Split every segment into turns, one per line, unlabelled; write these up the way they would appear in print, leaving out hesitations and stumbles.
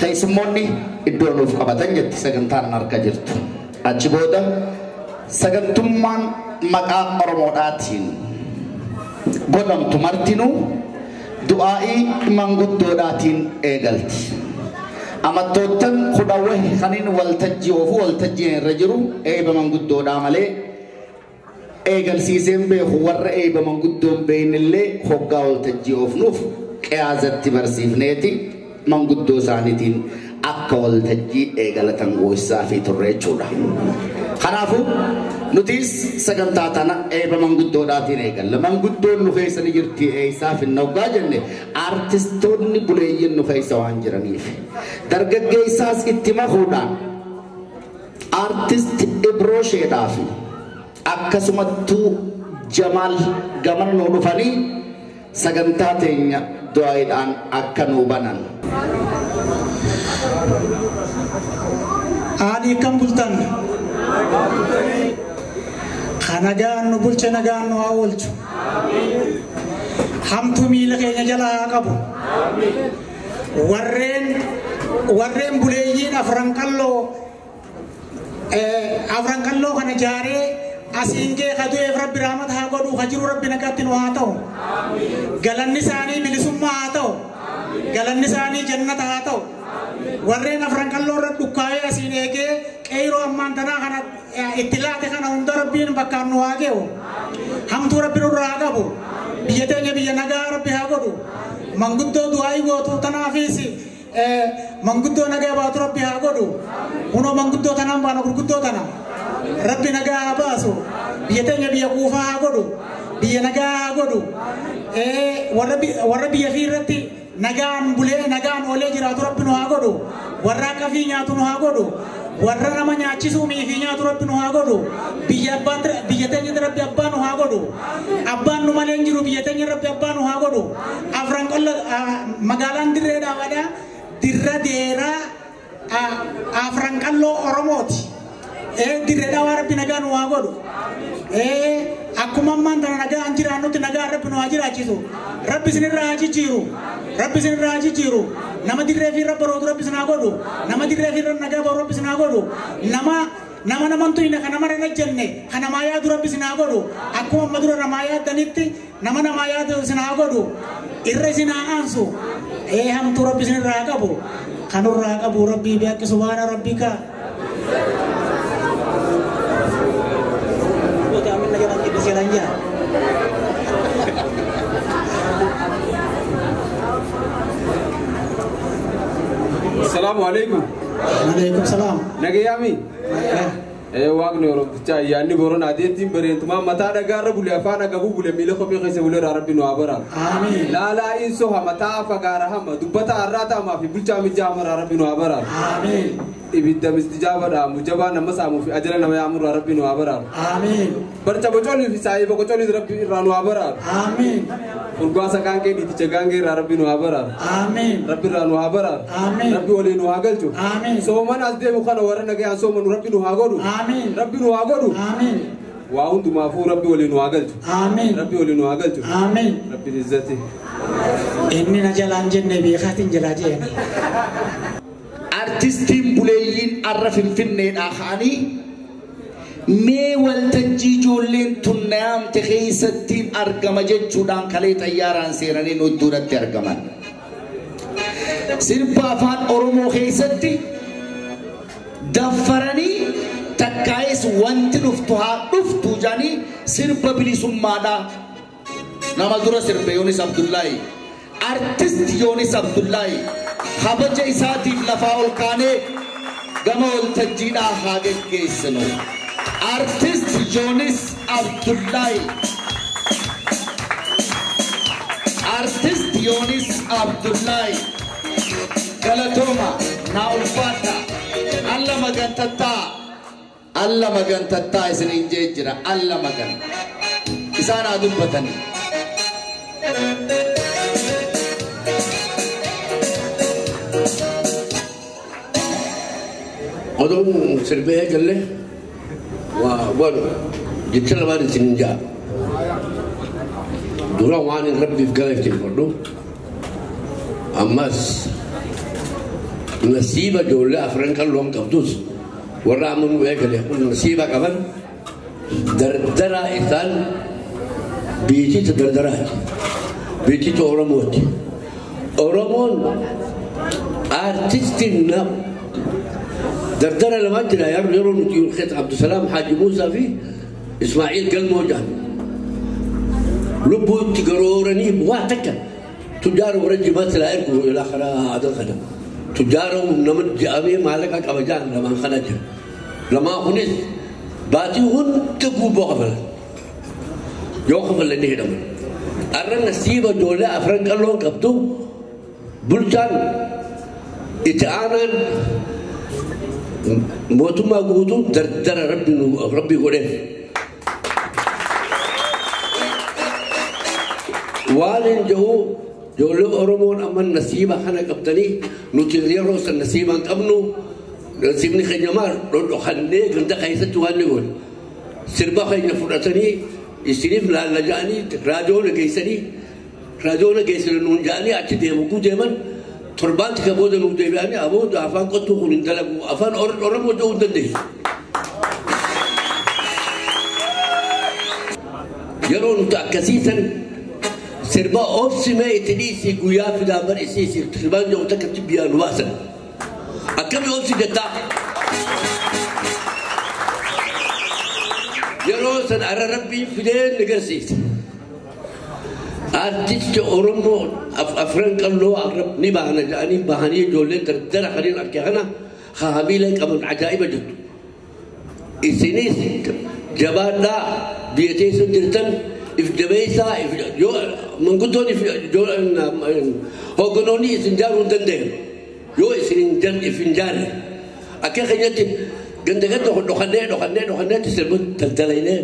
Keessummoonni iddoo nuuf qabatan jetti sagantaan harka jirtu. Achi booda sagantummaan maqaa Oromoodhaatiin godhamtu martinuu du'aa'ii manguddoodhaatiin eegalti. Amattoottan kudhawwe kaniin waltajjii oofuu waltajjiin irra jiru eeba manguddoodhaa malee eegalsiiseen beeku warra eeba manguddoon beeynillee hoggaa waltajjii oofnuuf qiyaazatti barsiifneeti manguddoo isaaniitiin akka waltajjii eegalatan goosisaa fi turre jechuudha. Kanaafuu nutis sagantaa tana eeba manguddoodhaatiin eegalla. Manguddoon nu keessa ni jirti eessaaf hin hoggaa jenne artistoonni buleeyyiin nu keessa waan jiraniif. Dargaggeessaas itti makuudhaan artist Ibroosheedhaa fi akkasumattuu Jamaal gamana nu dhufanii sagantaa teenya du'aayiidhaan akka nu banan.
Haadhi kam bultan? Nagaan nu bulche nagaan nu haa oolchu. Hamtuu miila keenya jala haa qabu. Warreen buleeyyiin afran qalloo kana jaaree asiin gee ka du'eef rabbi rahmata haa godhu ka jiru rabbi nagaatti nu haa ta'u. Galanni isaanii bilisummaa haa ta'u. Galanni isaanii jannata haa ta'u. Warreen afran qalloo irra dhukkaa'ee asiin eegee qeyroo ammaan tanaa kana itti laate kana hunda rabbiin bakkaan nu haa ge'u. Hamtuu rabbi nurraa haa qabu. Biyya teenya biyya nagaa rabbi haa godhu. Manguddoo du'aa'ii gootu tanaafis manguddoo nagaa baatu rabbi haa godhu. Kunoo manguddoo tanaan baana gurguddoo tana. Rabbi nagaa haa baasu. Biyya teenya biyya kuufaa haa godhu. Biyya nagaa haa godhu. Warra biyya fi irratti nagaan bulee nagaan oolee jiraatu rabbi nu haa godhu. Warra akka fi nyaatu nu haa godhu. Warra nama nyaachisuu fi nyaatu rabbi nu haa godhu. Biyya teenya rabbi abbaa nu haa godhu. Abbaan nu malee hin jiru biyya teenya rabbi abbaa nu haa godhu. Afran qolla magaalaan dirree dhaabaadha. Dirra deeraa afran qalloo Oromooti. Dirree dhaabaa rabbi nagaa nu haa godhu. Akkuma ammaan tana nagaan jiraannutti nagaan rabbi nu haa jiraachisu. Rabbi isinirraa haa jijjiiru. Rabbi isinirraa haa jijjiiru. Nama dirree fi irra barootu rabbi isin haa godhu. Nama dirree fi irra nagaa bahu rabbi isin haa godhu. Nama namantu hin kan nama irra jenne kan namaa yaadu rabbi isin haa godhu. Akkuma amma dura namaa yaaddanitti nama namaa yaadu isin haa godhu. Irra isin haa aansu. Hamtuu rabbi isinirraa haa qabu. Kanurraa qabu rabbi beekki subhaana rabbika.
Assalamu alaikum.
Alaikum salam.
Nagayami. Waaqni Oromtichaa ayyaanni boron adeettiin bareentumaa mataa dhagaarra bule afaan agabuu bule miila kophee keessa bule rabbi nu haa baraaru.
Amiin.
Laalaa insoo hamataa fagaara hama dubbata har'aa ta'amaa fi bulchaa mijjaa hamaraa rabbi nu haa baraaru.
Amiin.
Ibidda mistijaaba dhaamu jabaa nama saamuu fi ajala nama yaamurraa rabbi nu haa baraaru.
Amiin.
Barca bocolii fi saayiba bocolii rabbi irraa nu haa baraaru.
Amiin.
Urgaasa gaangee dhiiticha gaangee irraa rabbi nu haa baraaru.
Amiin.
Rabbi irraa nu haa baraaru.
Amiin.
Rabbi waliin nu haa galchu.
Amiin.
Sooman as deemu kana warra nagayaan soomanu rabbi nu haa godhu.
Amiin.
Rabbi nu haa godhu.
Amiin.
Waa hundumaafuu rabbi waliin nu haa galchu.
Amiin.
Rabbi waliin nu haa galchu.
Amiin.
Rabbi izzati.
Inni na jalaan jenne beekaatiin jalaa jeen.
Artistiin buleeyyiin arra Finfinneedhaa ka'anii mee waltajjii ijoolleen tun naamte keessattiin argama jechuudhaan kalee xayyaaraan seenanii nu duratti argaman. Sirba afaan Oromoo keessatti daffaranii takkaa'es wanti dhuftu haa dhuftu jedhanii sirba bilisummaadhaa. Nama dura sirbe Yoonis Abdullaahi. Artist Yoonis Abdullaahi kabaja isaatiif lafaa ol kaanee gama waltajjiidhaa haa geggeessinu. Artist Yoonis Abdullaahi. Artist Yoonis Abdullaahi. Galatooma naa ulfaadha. Alla magantattaa. Alla magantattaa isiniin jee jira. Alla magan. Isaan haa dubbatanii.
Oduun sirbee eegalle waa waan jecha lamaan isin ja'a. Dura waan hin rabbiif galateeffadhu ammas Nasiiba ijoollee afran qalloon qabdus warra amma nu eegale kun nasiiba qaban dardaraa isaan biitiita dardaraati. Biitiita Oromooti. Oromoon aartistiin dardara lamaan jira yeroo nuti keessa Abdusalaam Haaji Muusaa fi Ismaaciil Galmoo jedhan. Lubbuu itti garooranii waa takka tujaara warra jimaa silaa ergu ilaa karaa aadaa kana. Tujaara nama je'amee maallaqa qaba jedhan lamaan kana jira. Lamaan kunis baatii hunda guubboo kafalan. Yoo kafalan ni hidhaman. Arra nasiiba ijoollee afran qalloon qabdu bulchaan itti aanaan mootummaa guutuun dardara rabbi godheef. Waan hin jiru ijoollee Oromoon amma nasiiba kana qabdanii nuti yeroo san nasiiba hin qabnu nasiibni keenya maal dhodhokannee ganda keessatti waan ni goone. Sirba keenya fudhatanii isiniif laalla ja'anii raadiyoona geessanii raadiyoona geessanii nuun ja'anii achi deemu deeman torbaan tika booda nuuf deebi'anii aboo afaan qottuu kun hin dalagu afaan Oromoo jedhuu hin dandeessu. Yeroo nuti akkasiisan sirba obsimee itti dhiisii guyyaa fidaa bar'isiisi sirbaan jedhu takkatti biyyaa nu baasan. Akkami obsi jettaa? Yeroo san arra rabbiin fidee ni garsiise. Aartisti Oromoo afran qalloo ni baana jedhanii bahanii ijoolleen dardara kanneen akka kana haamilee qaban ajaa'iba jettu. Isinis jabaadhaa biyya teessa jirtan if jabeessaa manguddoon hoogganoonni isin jaaruu hin danda'an yoo isin if hin jaarre akka keenyatti ganda ganda dhokannee dhokannee dhokanneetti sirba daldalaynee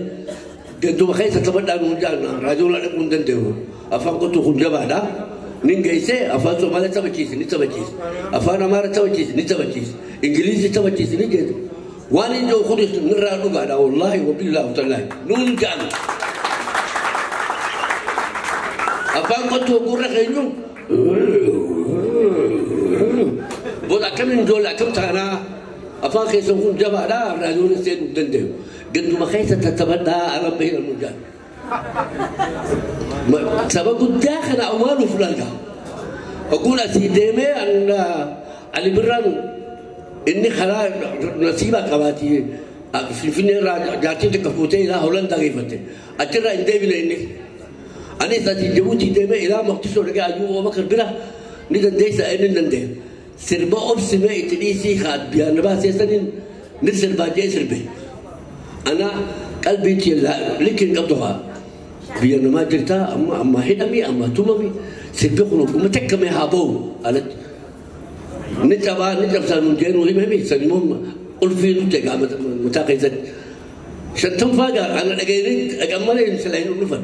ganduma keessa taphadhaan nuun jaarna raadiyoon dhaquu hin danda'u afaan qotuu kun jabaadha. Nin geessee afaan Somaalee taphachiisi ni taphachiisi afaan Amaara taphachiisi ni taphachiisi Ingilizii taphachiisi ni jedhu waan hin jiru kunis nirraa dhugaadha wallaahi wabillaahi tallaahi nuun jaarna. Afaan qotuu gurra keenyu booda akkamiin ijoollee akkam taanaa afaan keessan kun jabaadha raadiyoon seenuu hin danda'u ganduma keessa tattaphadhaa arabba hidhannu jaan. Saba guddaa kana awwaaluuf laga. Ogguun asii deemee Ali Birraan inni karaa nasiiba qabaatii Finfinnee irraa jaartiin takka fuutee ilaa Holandaa geeffatte. Achirraa hin deebine inni. Anis asii Jibuutii deemee ilaa Moqdishoo dhaqee Ayyuu Abubakar bira ni dandeessa inni hin danda'e. Sirba obsimee itti dhiisii biyaan na baaseessaniin ni sirbaa jee sirbe. Ana qalbii likki hin qabdu haa. Biyya namaa jirtaa amma amma hidhamii amma tumamii sirbi kun ogguma takka mee haa ba'u alatti. Ni cabaa ni cabsaa nuun jee nuu himame sanimmoo ulfii nuti egaa mataa keessatti. Shantanfaa gaa ana dhageenii dhaqan malee silaa hin dhufan.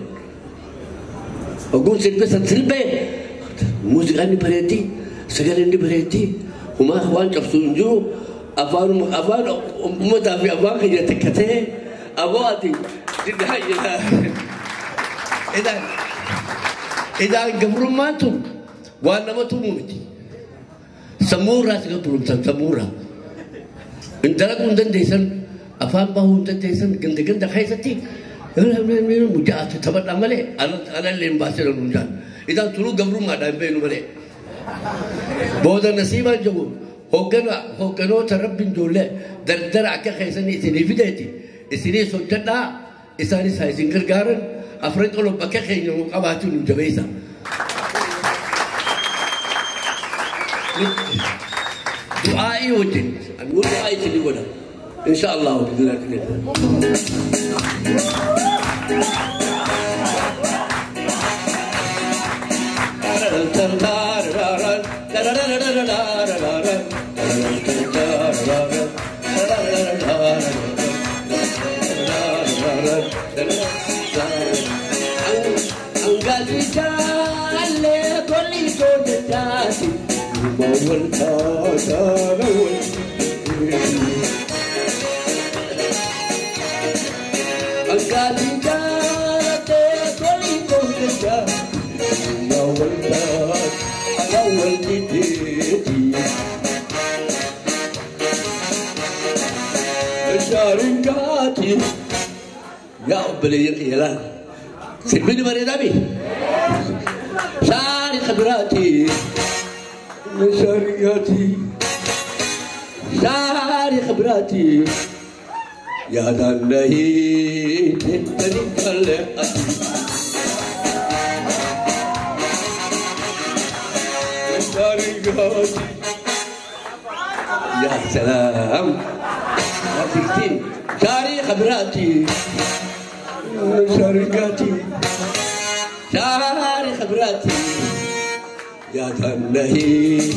Ogguun sirbe san sirbee muuziqaan ni bareeddii sagaleen ni bareeddii humaa waan cabsu hin jiru afaan afaan uummataa fi afaan keenya takka ta'e aboo ati jiddaa jira. Idaan gabrummaan tun waan nama tumu miti. Sammuu irraa si gabrumsan sammuu irraa. Hin dalaguu hin dandeessan afaan bahuu hin dandeessan ganda ganda keessatti mujaa'atu taphadhaa malee alallee hin baasee nuun jaan. Idaan turuu gabrummaadhaan hin beeknu malee. Booda nasiibaan jiru hoogganoota rabbiin ijoollee dardara akka keessanii isinii fideeti. Isinii hojjedhaa isaanis haa isin gargaaran afran qaloo bakka keenya nu qabaatu nu jabeessa. Du'aa'ii wajjin nu du'aa'ii isinii godha. Insha Allah bi'idhnillah. خبراتي يا أبلي يلا سلمني مريض ساري خبراتي شرقاتي ساري خبراتي يا دنهي تنتني يا سلام ساري خبراتي شرقاتي ساري خبراتي يا دنهي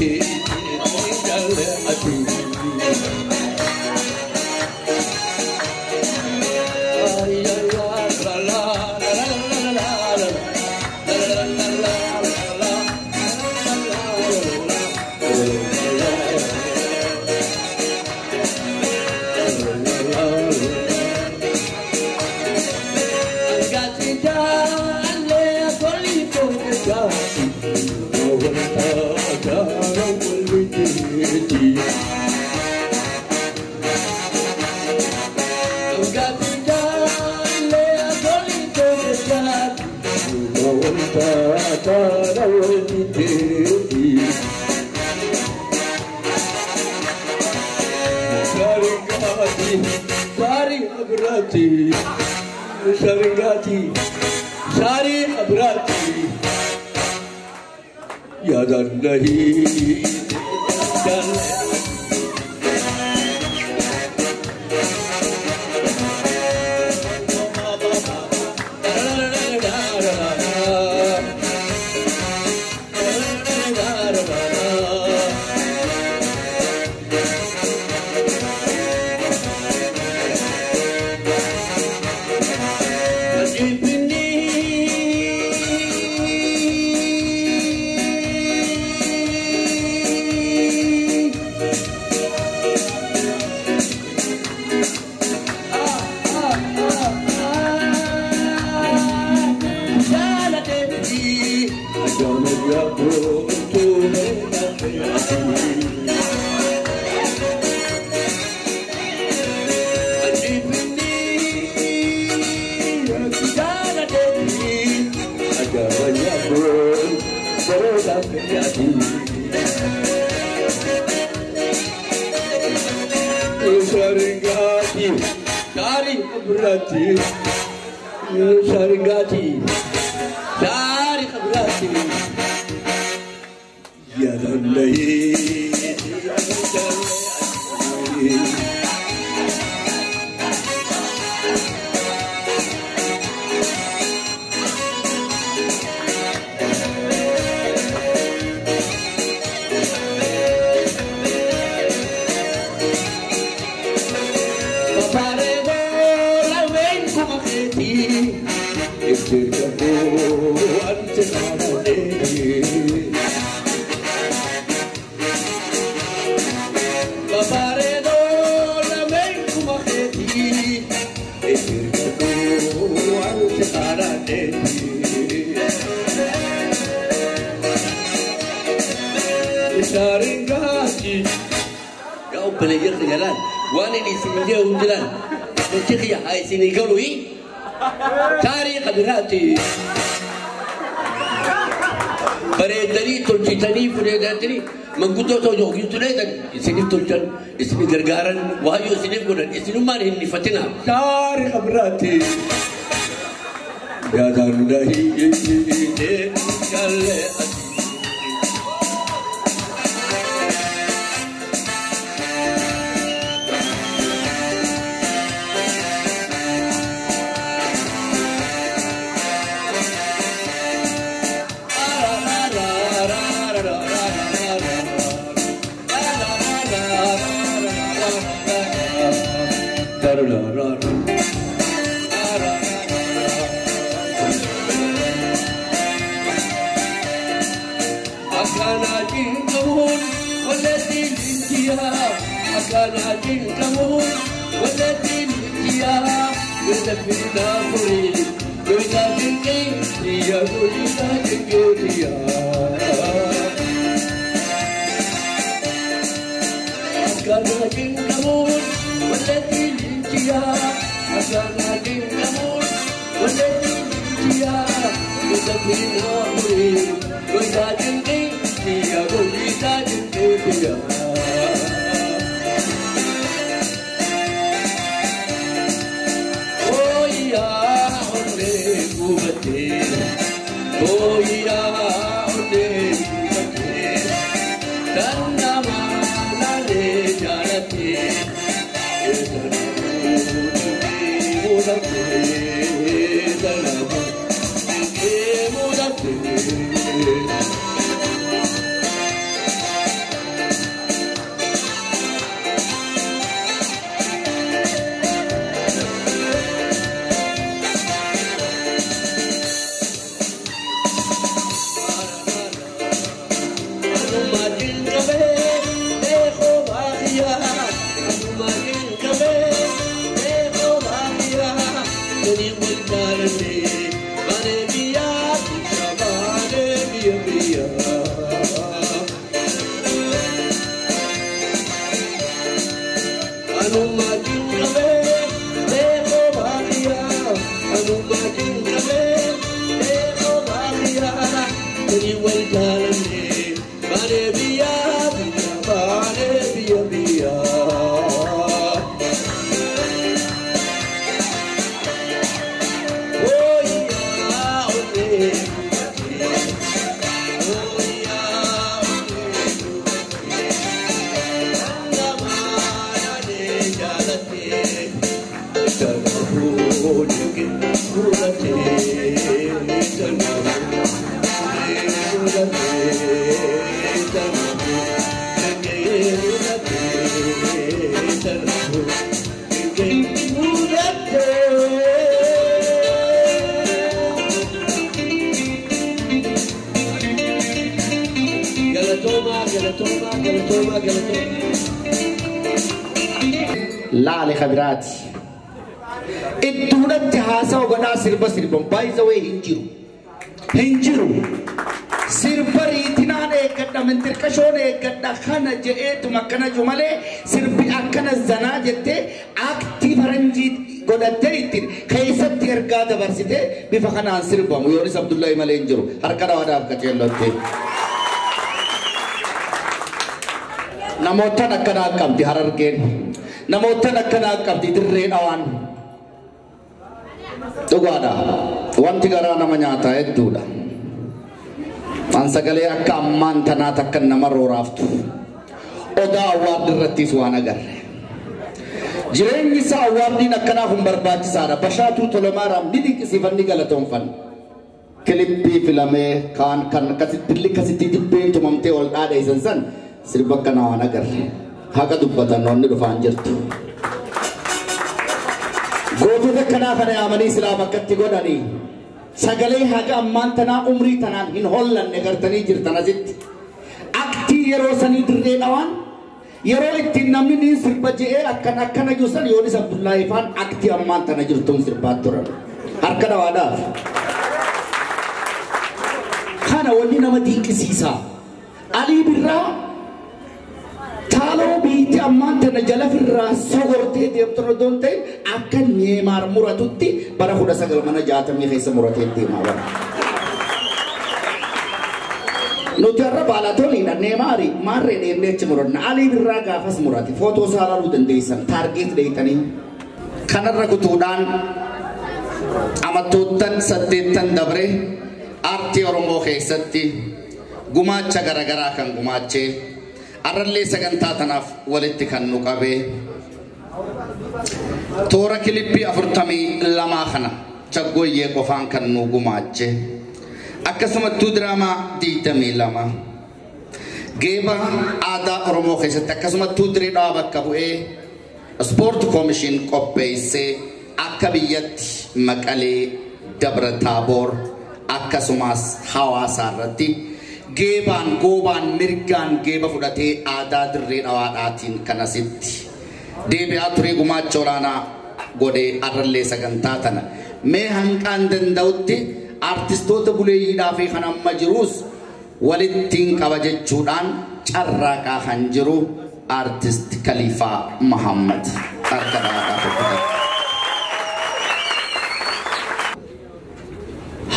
شرقاتي ساري خبراتي يا دنهي ساري خبراتي يا دنهي
Laale khabiraati. Idduudhatti haasawa godhaa sirba sirban baay'isawee hin jiru. Hin jiru. Sirba riitinaan eeggadha mintirqashoon eeggadha kana je'eetuma akkana jiru malee sirbi akkana zanaa jettee aktii faranjii godhattee ittiin keessatti ergaa dabarsitee bifa kanaan sirbamu Yoonis Abdullahi malee hin jiru. Harka dhawaadhaaf qaceellotti. Namootaan akkanaa qabdi Harargeen. Namootaan akkanaa qabdi Dirree Dhawaan. Dhugaadha. Wanti garaa nama nyaataa hedduudha. An sagalee akka ammaan tanaa takka nama rooraaftu. Odaa awwaardi irrattis waan agarre. Jireenyi isaa awwaardiin akkanaaf hin barbaachisaadha. Bashaatuu Tolemaaraam ni dinqisiifanni galatoonfanne. Kilippii filamee kaan kan akkasitti akkasitti dibbeen tumamtee ol dhaadheessan san sirba akkanaa waan agarre. Haqa dubbatan onni dhufaan jirtu. Gootota akkanaa kana yaamanii silaaf akkatti godhanii sagalee haga ammaan tanaa umrii tanaan hin hollanne gartanii jirtan asitti. Aktii yeroo sanii Dirree Dhawaan yeroo ittiin namni ni sirba je'ee akkan akkana jiru san Yoonis Abdullahi faan aktii ammaan tana jirtuun sirbaa turan. Harka dhawaadhaaf. Kana wanni nama dinqisiisaa. Alii Birraa taaloo biitti ammaan tana jala firraa sogortee deemtu osoo hin ta'in akka Neemaar muratutti bara 1960 keessa muratee deemaa bara. Nuti har'a baalatoliidha Neemaari maarree deemnee achi muranna. Alii Birraa gaafas murate footoo isaa ilaaluu dandeessan taargeet dheeytanii. Kanarra kutuudhaan amattoottan 8 dabre aartii Oromoo keessatti gumaacha garaagaraa kan gumaachee arrallee sagantaa tanaaf walitti kan nu qabee toora kilippii 42 kana chaggooyyee qofaan kan nu gumaache akkasumattuu diraamaa 22 geeba aadaa Oromoo keessatti akkasumattuu Dirree Dhawaa bakka bu'ee ispoort koomishin qopheessee akka biyyatti Maqalee Dabra Taaboor akkasumas hawaasaa irratti geebaan goobaan mirgaan geeba fudhatee aadaa Dirree Dhawaadhaatiin kan asitti deebi'aa turee gumaacha olaanaa godhee arrallee sagantaa tana mee hanqaan danda'utti artistoota buleeyyiidhaa fi kan amma jiruus walittiin qaba jechuudhaan carraaqaa kan jiru artist Kaliifaa Mahammad harka dhawaadhaaf hojjetan.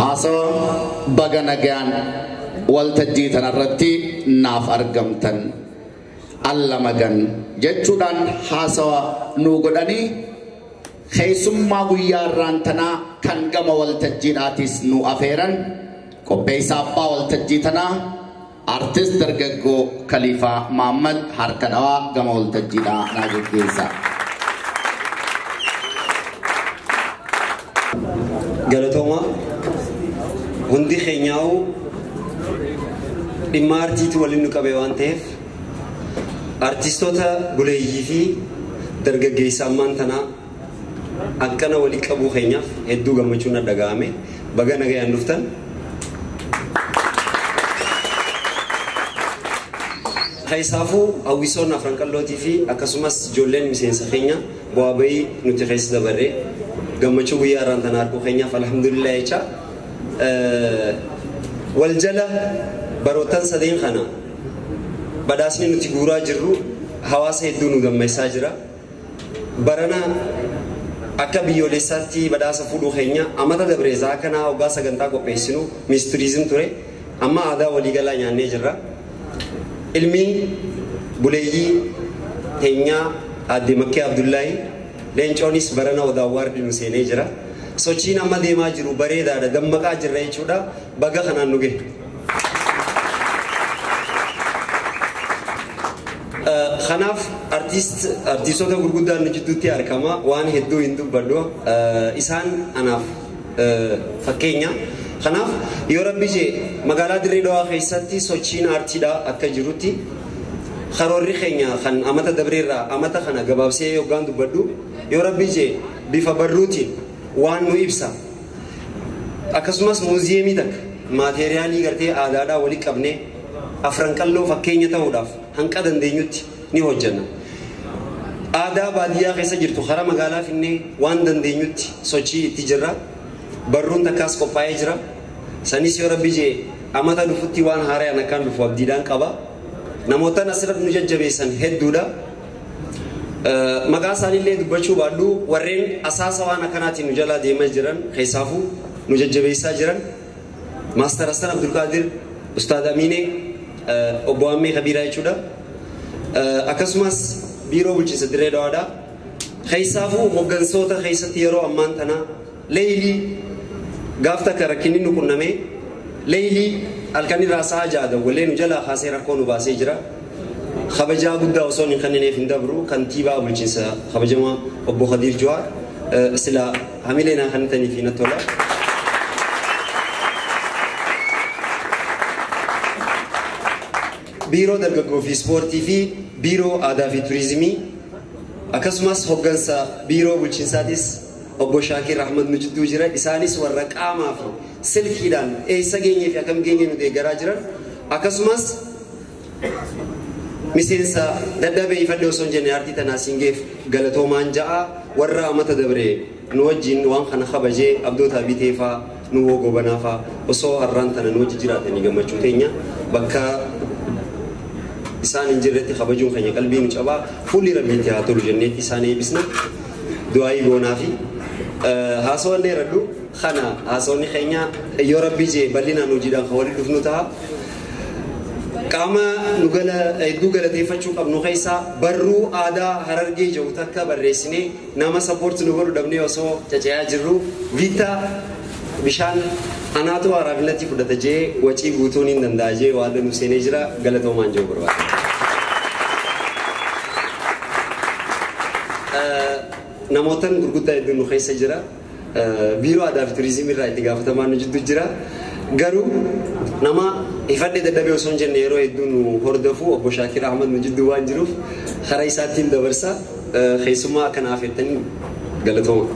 Haasawa baga nagaan waltajjii tanarratti naaf argamtan alla magan jechuudhaan haasawa nuu godhanii keessummaa guyyaa irraan tanaa kan gama waltajjiidhaatis nu afeeran qopheessaa abbaa waltajjii tanaa artist dargaggoo Kaliifaa Mahammad harka dhawaa gama waltajjiidhaa naa geggeessa.
Galatooma hundi keenyaa'u dhimma artiitu waliin nu qabe waan ta'eef artistoota buleeyyii fi dargaggeessa ammaan tanaa akkana walii qabuu keenyaaf hedduu gammachuun na dhaga'ame baga nagayaan dhuftan. Keessaafuu hawwisoon afran qallootii fi akkasumas ijoolleen miseensa keenya bu'aa bahii nuti keessa dabarree gammachuu guyyaa irraan tana arguu keenyaaf alhamdulillah jecha wal jala baroottan sadeen kana badhaasni nuti guuraa jirru hawaasa hedduu nu gammachiisaa jira. Barana akka biyyoolessaatti badhaasa fuudhuu keenya amata dabreessaa akkanaa hoggaa sagantaa qopheessinu miis turiizim ture amma aadaa waliigalaa nyaannee jirra. Ilmi buleeyyii teenyaa aadde Makkee Abdullaahi leencoonis barana odaa waardi nu seenee jira. Sochiin amma deemaa jiru bareedaadha dammaqaa jirra jechuudha baga kanaan nu gahe. Kanaaf artistoota gurguddaan nu jidduutti argama waan hedduu hin dubbadhu isaan anaaf fakkeenya. Kanaaf yoo rabbi jee magaalaa Dirree Dhawaa keessatti sochiin aartiidhaa akka jirutti karoorri keenya kan amata dabreerraa amata kana gabaabsee yoggaan dubbadhu yoo rabbi jee bifa barruutiin waan nu ibsa. Akkasumas muuziyeemii takka maateeriyaalii gartee aadaadhaa walii qabnee afran qalloo fakkeenya ta'uudhaaf hanqa dandeenyutti ni hojjenna. Aadaa baadiyyaa keessa jirtu karaa magaalaa finnee waan dandeenyutti sochii itti jirra. Barruun takkaas qophaa'ee jira. Sanis yoo rabbi jee amata dhufutti waan haaraan akkaan dhufu abdiidhaan qaba. Namootaan asirratti nu jajjabeessan hedduudha. Maqaa isaaniillee dubbachuu baadhu warreen asaasa waan akkanaatiin nu jalaa deemaa jiran keessaafuu nu jajjabeessaa jiran. Maaster Hassan Abdulqaadir, Ustaad Aminee, obbo Ammee Kabiiraa jechuudha. Akkasumas biiroo bulchiinsa Dirree Dhawaadha. Keessaafuu hooggansoota keessatti yeroo ammaan tana leeylii gaaf takka rakkinni nu qunname leeylii halkan irraa sa'a ja'a dawwalee nu jalaa kaasee rakkoo nu baasee jira. Kabajaa guddaa osoo hin kennineef hin dabru kantiibaa bulchiinsa kabajamaa obbo Khadiir Jawaar sila hamilee naa kennitaniif natti tola. Biiroo dargaggoo fi ispoortii fi biiroo aadaa fi turizimii akkasumas hooggansa biiroo bulchiinsaatis obbo Shaakir Ahmad nu jidduu jira. Isaanis warra qaamaa fi silkiidhaan eessa geenyee fi akkam geenyee nu deeggaraa jiran akkasumas miseensa dadhabee ifadhe osoo hin jenne aartii tanaa siingeef galatoomaan ja'a warra amata dabree nu wajjin waan kana kabajee abdoota biteefaa nu goobanaafaa osoo har'aan tana nu wajji jiraatanii gammachuu teenya bakka isaan hin jirretti kabajuun keenya qalbii nu cabaa fuulli rabbiitti haa tolu jenneetti isaan eebbisna du'aayii goonaa fi haasawaan dheeradhu kana haasawni keenya yoo rabbii jee bal'inaan hojiidhaan kan waliin dhufnu ta'a. Qaama nu hedduu galateeffachuu qabnu keessaa barruu aadaa Harargee jiru takka barreessinee nama sappoorti nu godhu dhabnee osoo cacayaa jirru viittaa bishaan anaatu haraafilatti fudhata jee wacii guutuun hin danda'a jee waan nu seenee jira galatoomaan jiru barbaada. Namootaan gurguddaa hedduun nu keessa jira. Biiroo aadaa fi turizimii irraa itti gaafatamaan nu jidduu jira. Garuu nama ifadhe dadhabee osoo hin jenne yeroo hedduu nu hordofu obbo Shaakir Ahmad nu jidduu waan jiruuf karaa isaattiin dabarsa keessummaa akkana afeettanii galatooma.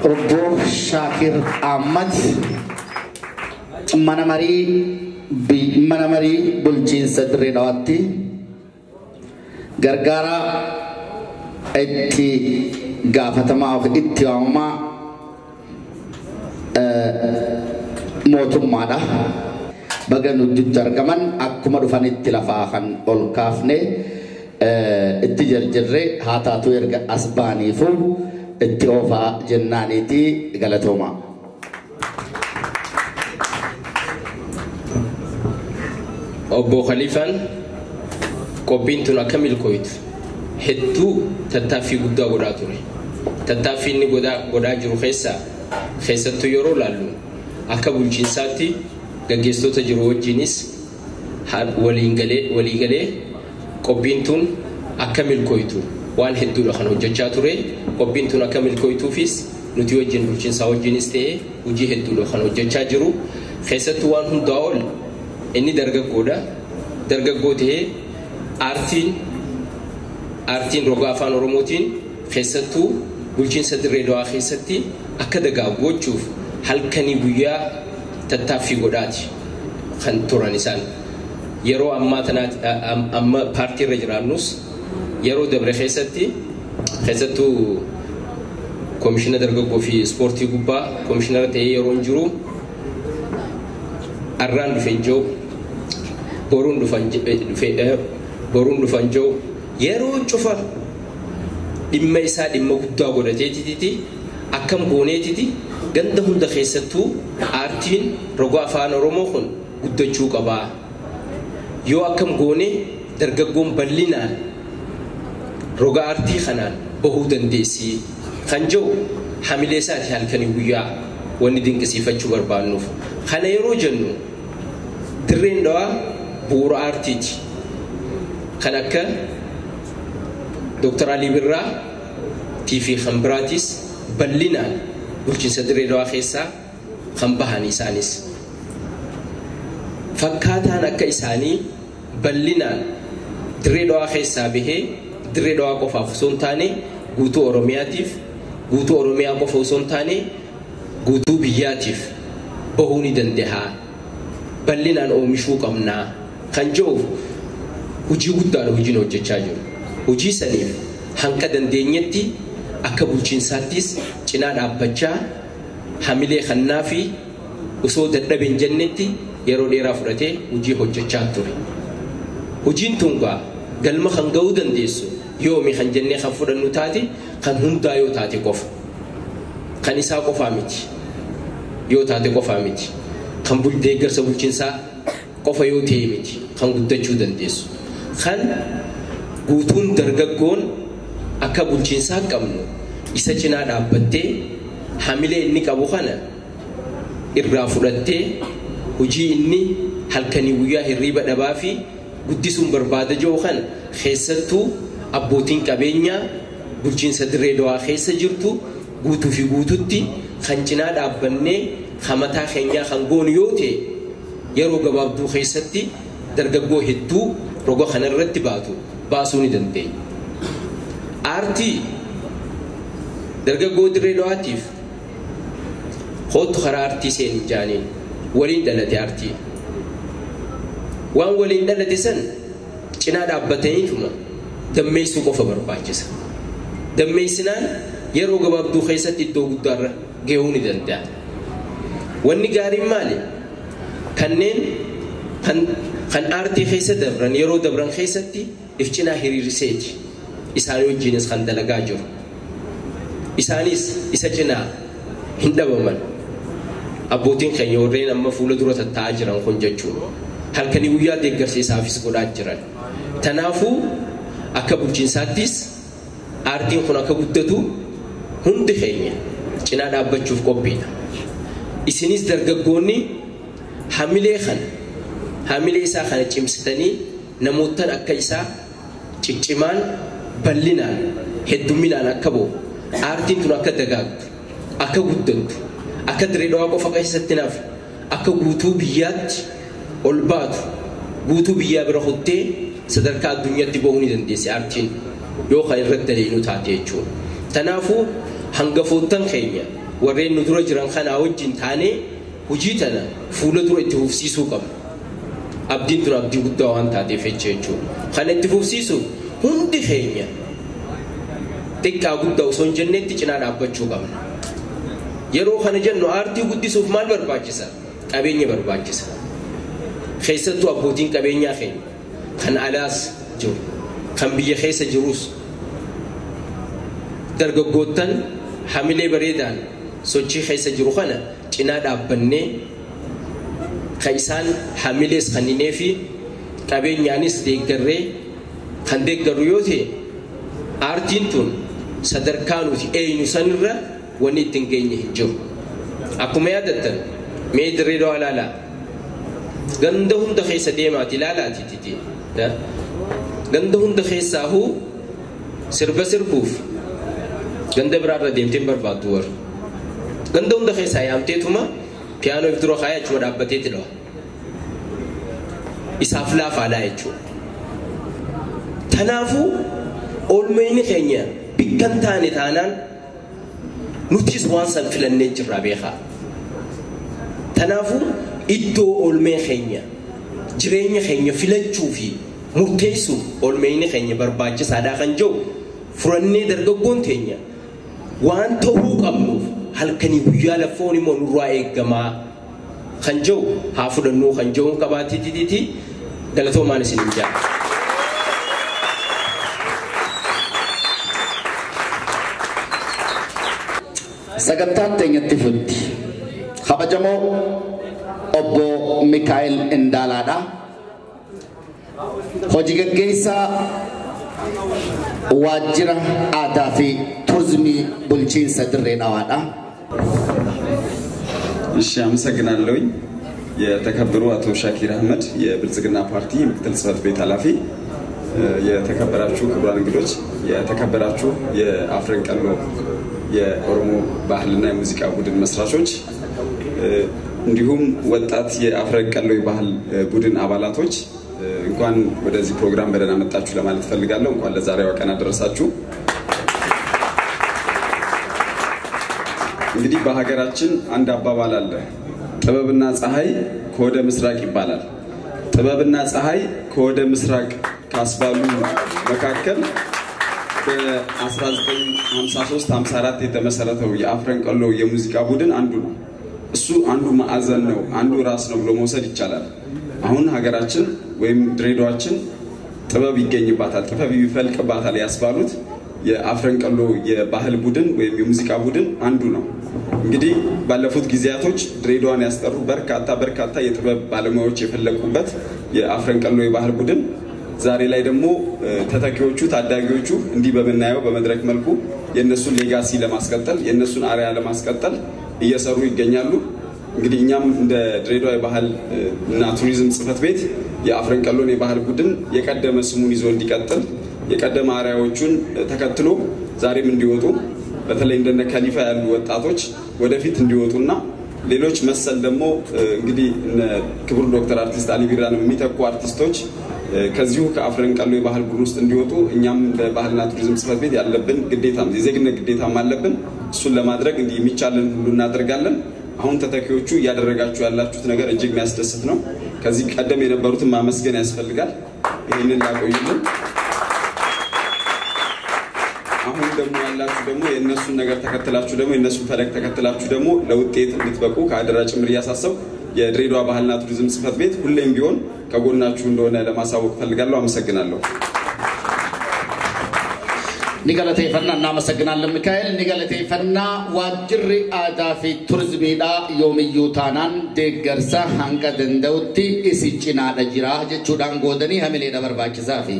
Obbo Shaakir Ahmad mana marii bulchiinsa Dirree Dhawaatti gargaara itti gaafatamaa of itti waamamaa mootummaadha. Baga nutti argaman akkuma dhufanitti lafaa kan ol kaafne Itti jarjarree haa taatu erga as baaniifu itti oofaa jennaaniiti galatooma.
Obbo Khaliifaan qophiin tun akka milkooytu hedduu tattaaffii guddaa godhaa ture. Tattaaffii inni godhaa jiru keessaa keessattuu yeroo laallu akka bulchiinsaatti gaggeessitoota jiru wajjinis walii galee qophiin tun akka milkooytu waan hedduudha kan hojjechaa ture. Qophiin tun akka milkooytuufis nuti wajjin bulchiinsaa wajjinis ta'ee hojii hedduudha kan hojjechaa jiru. Keessattuu waan hundaa ol inni dargaggoodha. Dargaggoo ta'ee aartiin roga afaan Oromootiin keessattuu bulchiinsa Dirree Dawaa keessatti akka dagaagu gochuuf halkanii guyyaa tattaaffii godhaati kan turan isaan. Yeroo ammaa tanaatti amma paartii irra jiraannus yeroo dabre keessatti keessattuu koomishina dargaggoo fi ispoortii gubbaa koomishinara ta'ee yeroo hin jiru arraan dhufe hin jiru boruun dhufan jiru yeroo cufa dhimma isaa dhimma guddaa godhateetiti akkam gooneetiti ganda hunda keessattuu aartiin roga afaan Oromoo kun guddachuu qabaa. Yoo akkam goone dargaggoon bal'inaan roga aartii kanaan bahuu dandeessi kan jiru hamilee isaati halkanii guyyaa wanni dinqisiifachuu barbaannuuf. Kana yeroo jennu Dirreen Dawaa bu'uura aartiiti. Kan akka Dr. Alii Birraa fi kan biraatis bal'inaan bulchiinsa Dirree Dawaa keessaa kan bahan isaanis. Fakkaataan akka isaanii bal'inaan Dirree Dawaa keessaa bahee Dirree Dawaa qofaaf osoo hin taane guutuu Oromiyaatiif, guutuu Oromiyaa qofa osoo hin taane guutuu biyyaatiif bahuu ni danda'a. Bal'inaan oomishuu qabnaa kan jiruuf hojii guddaadha hojiin hojjechaa jiru. Hojii saniif hanqa dandeenyetti akka bulchiinsaattis cinaa dhaabbachaa hamilee kannaa fi osoo dadhabe hin jennetti yeroo dheeraa fudhatee hojii hojjechaa ture. Hojiin tun gaa galma kan ga'uu dandeessu yoomi kan jennee kan fudhannu taate kan hundaa yoo taate qofa. Kan isaa qofaa miti. Yoo taate qofaa miti. Kan deeggarsa bulchiinsaa qofa yoo ta'e miti kan guddachuu dandeessu. Kan guutuun dargaggoon akka bulchiinsaa qabnu isa cinaa dhaabbattee hamilee inni qabu kana irraa fudhattee hojii inni halkanii guyyaa hirriiba dhabaa fi guddisuun barbaada jiru kana keessattuu abbootiin qabeenyaa bulchiinsa Dirree Dawaa keessa jirtu guutuu fi guututti kan cinaa dhaabbannee hamataa keenyaa kan goonu yoo ta'e yeroo gabaabduu keessatti dargaggoo hedduu roga kanarratti baatu baasuu ni dandeenya. Aartii dargaggoo Dirree Dawaatiif kootu karaa aartii seenin jaaniin waliin dhalate aartii. Waan waliin dhalate san cinaa dhaabbataniituma dammeessuu qofa barbaachisa. Dammeessinaan yeroo gabaabduu keessatti iddoo guddaarra gahuu ni danda'a. Wanni gaariin maali? Kanneen kan aartii keessa dabran yeroo dabran keessatti if cinaa hiriirseeti. Isaanii wajjinis kan dalagaa jiru. Isaanis isa cinaa hin dhabaman. Abbootiin keenya warreen amma fuula dura tattaa'aa jiran kun jechuudha. Halkanii guyyaa deeggarsa isaafis godhaa jiran. Kanaafuu akka bulchiinsaattis aartiin kun akka guddatu hundi keenya cinaa dhaabbachuuf qophiidha. Isinis dargaggoonni hamilee kana hamilee isaa kana cimsitanii namootaan akka isaa ciccimaan bal'inaan heddumminaan akka ba'u aartiin tun akka dagaagdu akka guddattu akka Dirree Dawaa qofa keessatti naaf akka guutuu biyyaatti ol baatu guutuu biyyaa bira kuttee sadarkaa addunyaatti bahuu ni dandeessi aartiin yoo kan irratti daleenu taate jechuudha. Kanaafuu hangafoottan keenya warreen nu dura jiran kanaa wajjin taanee hojii tana fuula dura itti fufsiisuu qabna. Abdiin tun abdii guddaa waan taateef jechuudha. Kana itti fufsiisuuf hundi keenya xiqqaa guddaa osoo hin jennetti cinaa dhaabbachuu qabna. Yeroo kana jennu aartii guddisuuf maal barbaachisa? Qabeenya barbaachisa. Keessattuu abbootiin qabeenyaa keenya kan alaas jiru, Kan biyya keessa jirus dargaggoottan hamilee bareedaan sochii keessa jiru kana cinaa dhaabbannee kan isaan hamilees kanninee fi qabeenyaanis deeggarree kan deeggarru yoo ta'e aartiin tun sadarkaa nuti eenyu sanirra wanni ittiin geenye hin jiru. Akkuma yaadattan mee Dirree Dhawaa ilaalaa ganda hunda keessa deemaati ilaalaati titi ganda hunda keessaahuu sirba sirbuuf ganda biraarra deemtee hin barbaaddu warra ganda hunda keessaa yaamteetuma piyaanoo if dura kaayee achuma dhaabbateeti dhawa isaaf laafaadhaa jechuudha. Kanaafuu oolmayni keenya bikkan taane taanaan nutis waan san filannee jirra beekaa. Kanaafuu iddoo oolmee keenya jireenya keenya filachuu fi murteessuuf oolmayni keenya barbaachisaadhaa kan jiru furannee dargaggoon teenya waan ta'uu qabnuuf halkanii guyyaa lafoon immoo nurraa eeggamaa kan jiru haa fudhannuu kan jiruun qabaatiitiiti galatoomaan isin hin jaalladha.
Sagantaan teenyatti futti. Kabajamoo obbo Mikaa'el Indaalaadha. Hojii gaggeessaa waajjira aadaa fi turizimii bulchiinsa Dirree Dhawaadha.
እሺ አመሰግናለሁኝ። የተከበሩ አቶ ሻኪር አህመድ የብልጽግና ፓርቲ ምክትል ጽህፈት ቤት ኃላፊ፣ የተከበራችሁ ክቡራን እንግዶች፣ የተከበራችሁ የአፍረንቀሎ የኦሮሞ ባህልና የሙዚቃ ቡድን መስራቾች፣ እንዲሁም ወጣት የአፍረንቀሎ የባህል ቡድን አባላቶች እንኳን ወደዚህ ፕሮግራም በደህና መጣችሁ ለማለት ፈልጋለሁ። እንኳን ለዛሬዋ ቀን አደረሳችሁ። እንግዲህ በሀገራችን አንድ አባባል አለ። ጥበብና ፀሐይ ከወደ ምስራቅ ይባላል። ጥበብና ፀሐይ ከወደ ምስራቅ ካስባሉ መካከል በ1953 54 የተመሰረተው የአፍረንቀሎ የሙዚቃ ቡድን አንዱ ነው። እሱ አንዱ ማዕዘን ነው፣ አንዱ ራስ ነው ብሎ መውሰድ ይቻላል። አሁን ሀገራችን ወይም ድሬዳዋችን ጥበብ ይገኝባታል፣ ጥበብ ይፈልቅባታል ያስባሉት የአፍረንቀሎ የባህል ቡድን ወይም የሙዚቃ ቡድን አንዱ ነው። እንግዲህ ባለፉት ጊዜያቶች ድሬዳዋን ያስጠሩ በርካታ በርካታ የጥበብ ባለሙያዎች የፈለቁበት የአፍረንቀሎ የባህል ቡድን ዛሬ ላይ ደግሞ ተተኪዎቹ ታዳጊዎቹ እንዲህ በምናየው በመድረክ መልኩ የእነሱን legacy ለማስቀጠል የእነሱን አርአያ ለማስቀጠል እየሰሩ ይገኛሉ። እንግዲህ እኛም እንደ ድሬዳዋ የባህል እና ቱሪዝም ጽህፈት ቤት የአፍረንቀሎን የባህል ቡድን የቀደመ ስሙን ይዞ እንዲቀጥል የቀደመ አርአያዎቹን ተከትሎ ዛሬም እንዲወጡ በተለይ እንደነ ከሊፋ ያሉ ወጣቶች ወደፊት እንዲወጡና ሌሎች መሰል ደግሞ እንግዲህ ክቡር ዶክተር አርቲስት አሊ ቢራንም የሚተኩ አርቲስቶች ከዚሁ ከአፍረንቀሎ የባህል ቡድን ውስጥ እንዲወጡ እኛም እንደ ባህልና ቱሪዝም ጽህፈት ቤት ያለብን ግዴታም የዜግነት ግዴታም አለብን። እሱን ለማድረግ እንዲህ የሚቻለን ሁሉ እናደርጋለን። አሁን ተተኪዎቹ እያደረጋችሁ ያላችሁት ነገር እጅግ የሚያስደስት ነው። ከዚህ ቀደም የነበሩትን ማመስገን ያስፈልጋል። ይህንን ላቆዩልን። አሁን ደግሞ ያላችሁ ደግሞ የእነሱን ነገር ተከትላችሁ ደግሞ የእነሱን ፈለግ ተከትላችሁ ደግሞ ለውጤት እንድትበቁ ከአደራ ጭምር እያሳሰብኩ የድሬዳዋ ባህልና ቱሪዝም ጽህፈት ቤት ሁሌም ቢሆን ከጎናችሁ እንደሆነ ለማሳወቅ ፈልጋለሁ። አመሰግናለሁ።
Ni galateeffannaa እናመሰግናለን ሚካኤል። Ni galateeffannaa waajjirri aadaa fi turizimiidha yoomiyyuu taanaan deeggarsa hanga danda'utti isin cinaadha jira jechuudhaan goodanii hamileedha barbaachisaa fi.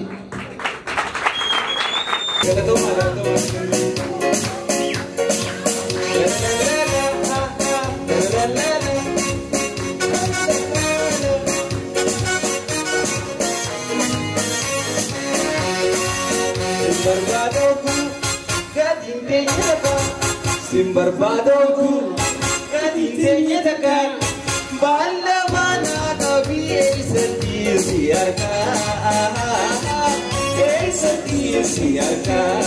Simbarbaadoku gadi teenye takkaan baala manaa qabii eessatti si argaa eessatti si argaa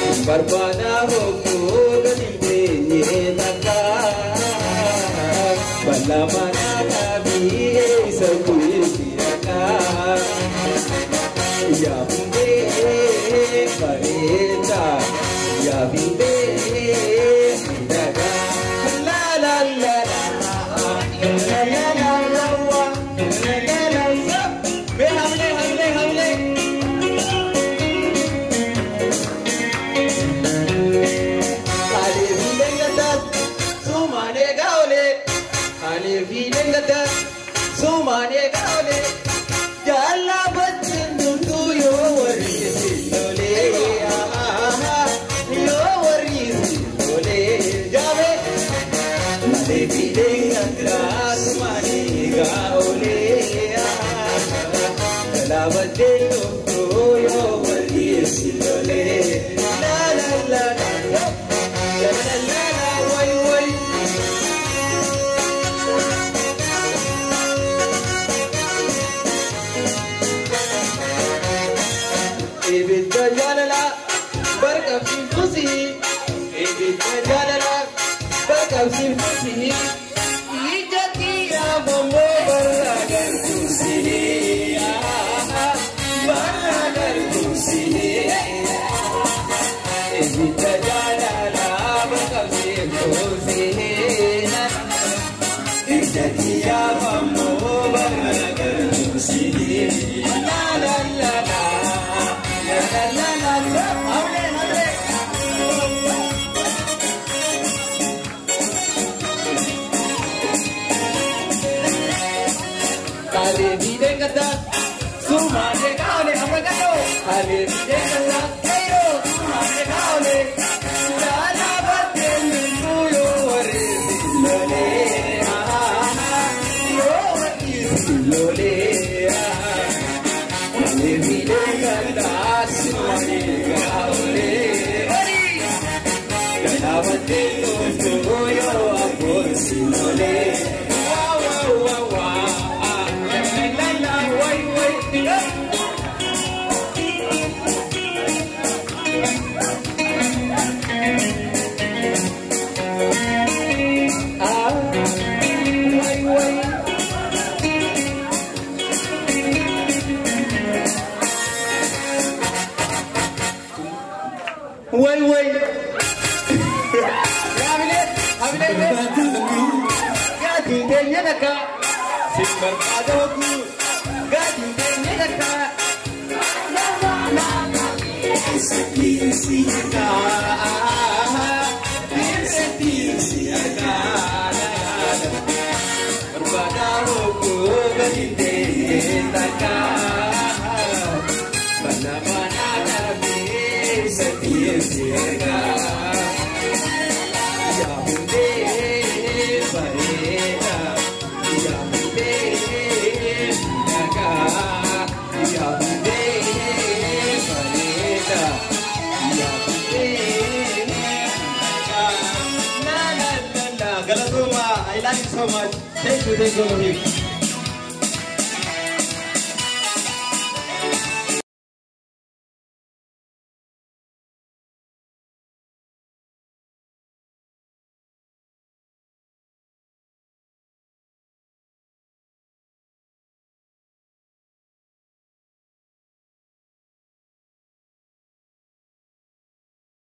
Simbarbaadaa hokkoo gadi teenye takkaan baala manaa qabii eessatti si argaa Yaabundee bareedaa. Ya vive la la la la la la la la la la. Ve hamle hamle hamle. Sumaane gaole, ani fiilengata. Sumaane gaole, jalla bachin dundu yo warri sindole. Yo warri sindole. Jabe, ani fiilengata. Sumaane gaole, jalla bachin dundu yo warri sindole. La la la la. La la la la, wai wai. Ibidda jaalala barqabsiiftusi. Ibidda jaalala barqabsiiftusi. Ija kiyyaa bomboo barra galtuusi. Barra galtuusi. Ibidda jaalala barqabsiiftusi. Ija kiyyaa bomboo barra galtuusi. La la la la. La la la la, hable hable. Kale videngata, sumane kaole amragado. Kale videngata, kairo sumane kaole. La la batten nuyo ware silole, ah yo ware silole. Kale videngata. Sumane gaole, ori. Galabate yo abor sinole. Wa wa wa wa, la la la, wai wai. Ah, wai wai. Wai wai.
I love you so much. Thank you, thank you.